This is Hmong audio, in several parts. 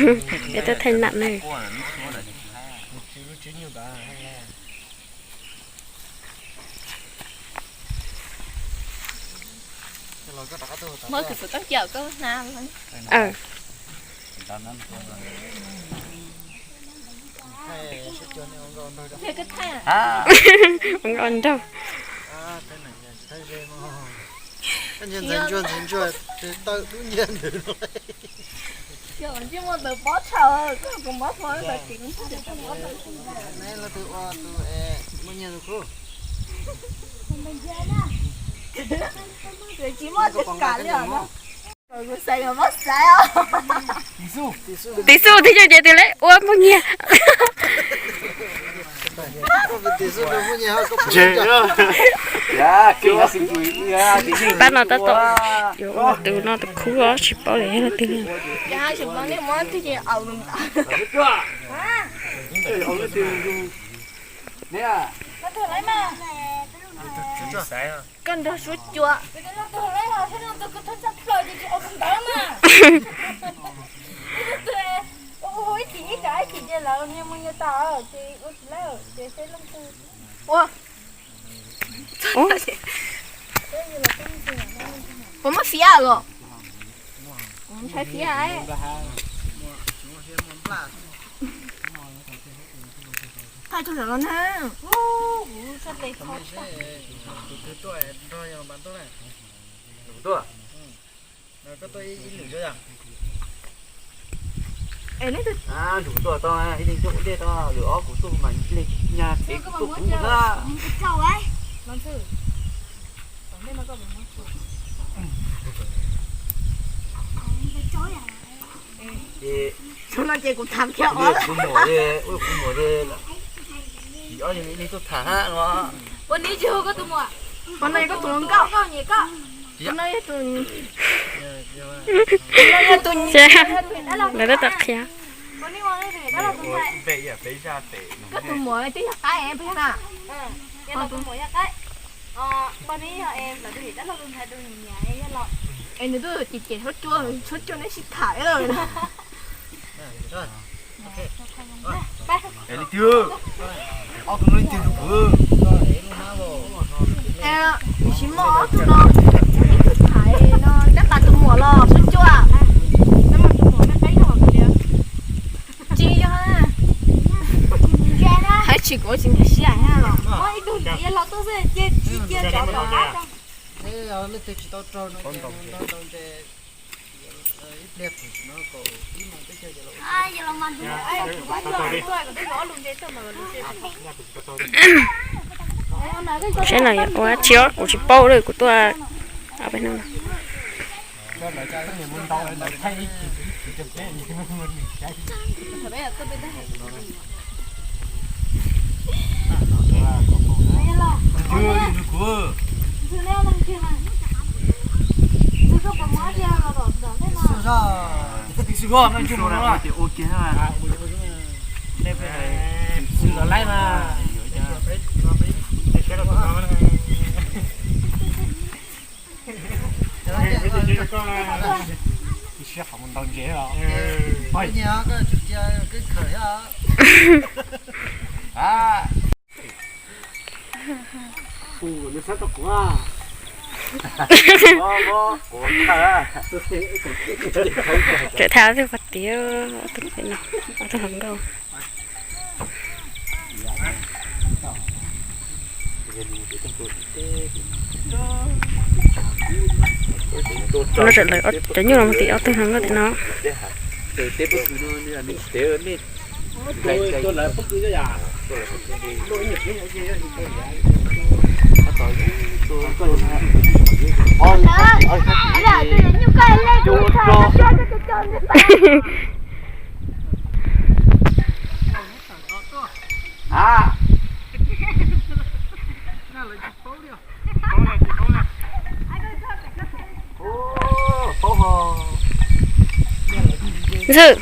Yog tej thaij nam ne. Ua nkauj nraug. Tiv xub thiab cov ces tus lawv ua npog nyiag. Pab no tab tom yuav ua tus no tus khub os, tsis paub lawv yog leej twg li. Koj nrog Suab Cua. Ua, puas muaj fiab los? Kuv ntshai fiab. Thaij tug ntawm no na. Nrug tuaj tau ib leeg tuaj, ib leeg tuaj ua ntej tau, lwm ob kuv tuaj mas leg nyag pem kuv tuaj kuv na. Ces kuv tham thiab os. Kuv muam, kuv muam, ib leeg tuaj tham hab no. Ua li tsis hu koj tus muam. Qhov no yog koj tus hluas nkauj. Qhov no yog tus, lawv tab tom qhia. Koj tus muam twb yog qaib puas yog na? Es nws tuaj cem cem Suab Cua, Suab Cua neb sib tham lawm. Li twg, ob tug no li twg rau kuv. Nws tsis muaj ob tug no, ib tug tham no tab pas tus muam los Suab Cua. Tsis yog, hais tsis kuv tsis nkag siab los. Ib tug ntxiv los tuaj xwb, cia cia cov tom qab. Leej twg tsis tau raug no ces nrog nrog nte ib pliag pem no kaum ib moos peb caug ces los. Saib no yog ua tsi os, kuv tsis paub li, kuv tuaj ob peb hnub no. Siab qhov mus ntaus ntses os. Tseem tham twg pab tiav ob tug no, ob tug hluas nkauj. No tseem lawv cov nyuj los mus tim ob tug hluas nkauj tim no. Ntxwg,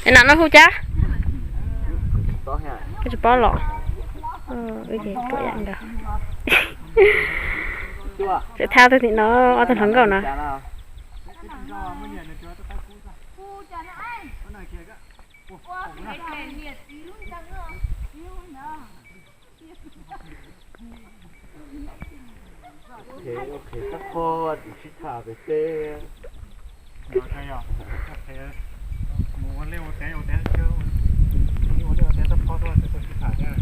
es nam no hu cas? Koj tsis paub los? Wb ces puam yam nkawd. Tseem tham twg tim no, ob tug hluas nkauj no. Tab phob sib tham pem teb. Mus ua liaj ua teb, ua teb, ua liaj ua teb tab phob tuaj, tuaj sib tham thiab.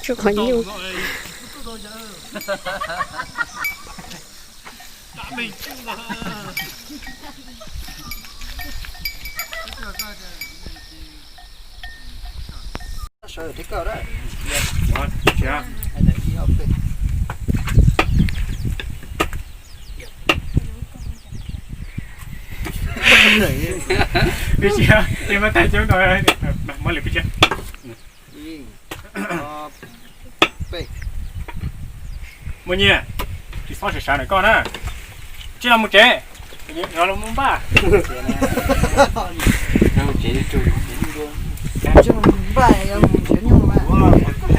Tsuj qhov nyuj. Peb cia li muab tais coob no, muab lwm peb cia. Muaj nyiaj, tsis txhob sawv sawv ntawm koj na. Tsij los mus tsev, los mus npaj.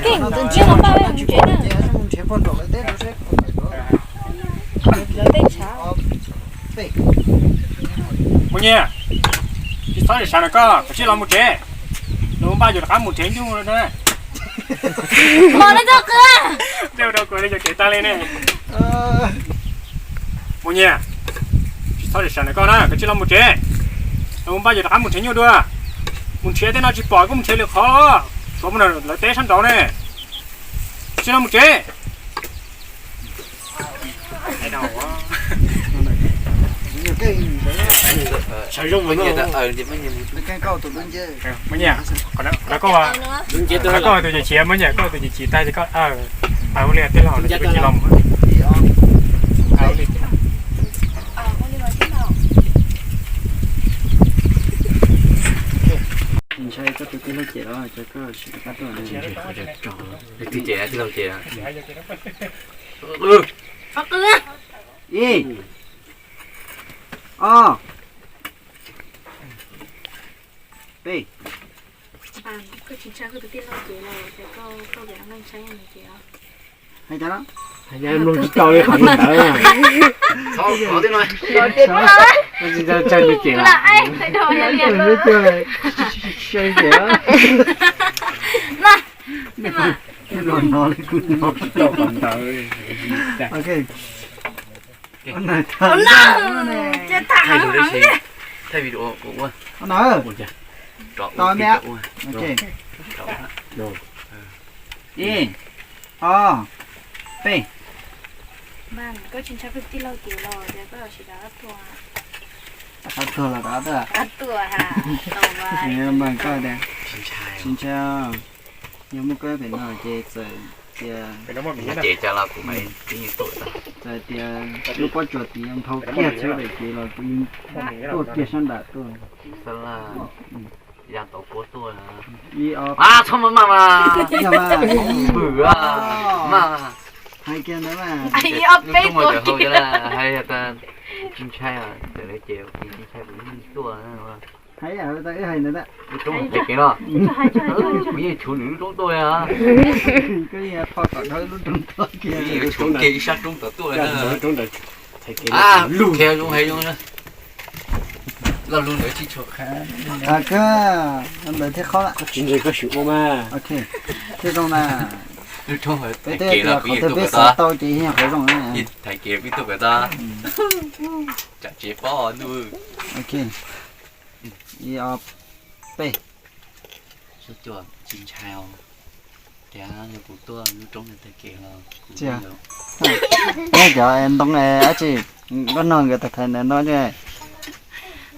Keej, tsij los npaj, mus tsev mus tsev na. Lawv tej tshav. Muaj nyiaj, tsis txhob sawv sawv ntawm koj, koj tsij los mus tsev. Los mus npaj yuav rov qab mus nrhiav nyuj na. Los nej txhob qw. Dej ua rau kuv li cov kev tag li ne. Muaj nyiaj, tsis txhob sawv sawv ntawm koj na, koj tsij los mus tsev. Los mus npaj yuav rov qab mus nrhiav nyuj dua. Mus nrhiav tej no tsis pom koj mus nrhiav lwm qhov, tshuav mus lawv teb sab nraud ne. Tsij los mus tsev. Muaj nyiaj, koj tus ces chiav, muaj nyiaj koj tus ces chiav tag ces koj, ua li tej laus no ces koj tsis los. Ntshai koj tus tij laug cem los ces koj sim rov qab tuaj. Tij laug cem. Ib, ob, peb. Hais tias mloog tsis tau li qhov ntawd. Tsis tau cem lawm. Sai cem. Mloog no li kuv mloog tsis tau qhov ntawd. Ok. Thaij video ua. Tau me. Ib, ob, peb. Koj tsis ntshai koj tij laug cem los ces koj sim rov qab tuaj. Rov qab tuaj los rov qab tuaj. Rov qab tuaj ha. Tsis ntshai, yog muaj koj pem no ces txawm tias, txawm tias lub pob tsuas tid nphau kiag txhua daim kev los kuv yeej tuaj kiag sab nram tuaj. Ib, ob, txhob maj maj mas. Yog mas, hwm mas, hais kiag ntawd mas. Hais tias tsis ntshai, txawm lawv cem kuv tsis ntshai, kuv yeej tuaj. Hais, hais ntawd, wb hais ntawd. Lub roob ntawd kev no, kuv yeej tshuv nws lub roob tuaj. Koj yeej tho kom dhau lub roob tuaj kiag. Kuv yeej yuav tshuv kiag ib sab roob tom tuaj. Qhia zoo hais zoo. Lo lus ntawd tsis tshua qab. Koj ntawd thiaj qhob. Tsis ntse koj sim ua mas. Ok, thiaj zoo na. Lub roob hais kev los kuv yeej tuaj kom tau. Thaiv kev peb tuaj kom tau. Tsam tsev pob ntuj. Ok, ib ob peb. Sub cuam tsis ntshai os. Tias yog kuv tuaj lub roob no tag kev los kuv, nej cov ntoo dab tsi, koj nug nkawd tag thaiv ntawd no.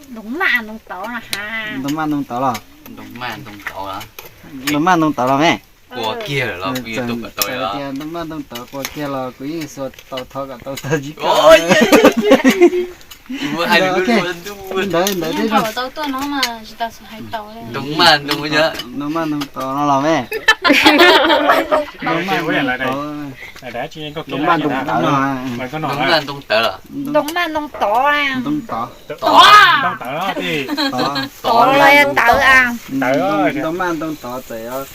Ntoo maj ntoo tod los? Ntoo maj ntoo tod los? Ntoo maj ntoo tod los me? Quas kiag los kuv yeej tuaj kom tau. Tias ntoo maj ntoo tod quas kiag los kuv yeej xuas tau thov kom tau tag tsis kawg. Ntawd ntawd thiaj zoo. Ntoo maj ntoo tod no los me? Ntoo maj ntoo tod. Ntoo maj ntoo tod. Ntoo maj ntoo tod. Ntoo tod. Tod los yog tawv a? Ntoo maj ntoo tod txawm yog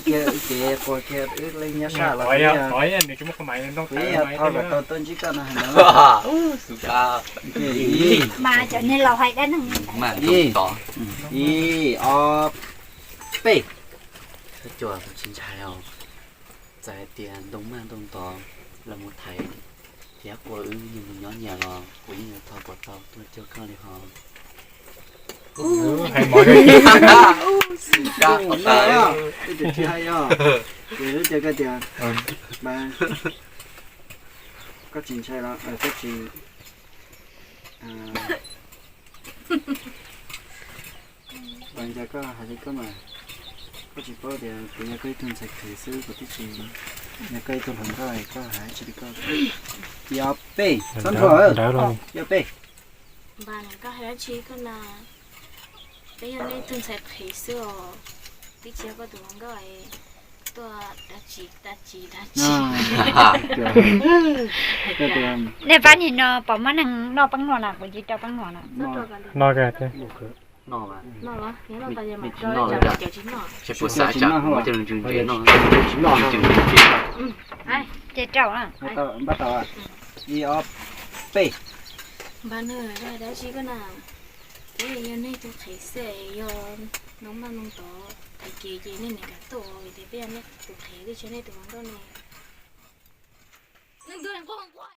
kev quas kiag wb leej nyob sab los kuv yeej thov kom tau tuaj ntsib koj no hais ntawd. Mas cov niag laus hais dab neeg. Ib ob peb. Sub cuam tsis ntshai os. Txawm hais tias ntoo maj ntoo tod los mus thaiv thiab quas wb nyob nyias los kuv yeej yuav thov kom tau tuaj cuag koj li hos. Hais mov, xwm kab qhov tas. Tsis hais yog ces lub caij koj tias, koj tsis ntshai los koj tsis, ua cas koj hais li koj mas, koj tsis paub tias kuv yog koj ib tug ntxhais qhev xwb, kuv twb tsis yog koj ib tug hluas nkauj, koj hais tsis li koj. Ib ob peb, txhob nthuav, ib ob peb. Koj hais dab tsi koj na? Peb yog nej ib tug ntxhais qhev xwb os, twb tsis yog koj tus hluas nkauj, tuaj dab tsi dab tsi dab tsi. Nej pab nim no pom muaj neeg noj peeb luam na, kuv tsis rau peeb luam na. No, ces rau. Ib ob peb. Npawg, koj hais dab tsi koj na? Peb yog nej tus qhev xwb, yog ntoo maj ntoo tod thaiv kev ces nej niam kam tuaj, vim tias peb yog nej tus qhev, twb tsis yog nej tus hluas nkauj ne.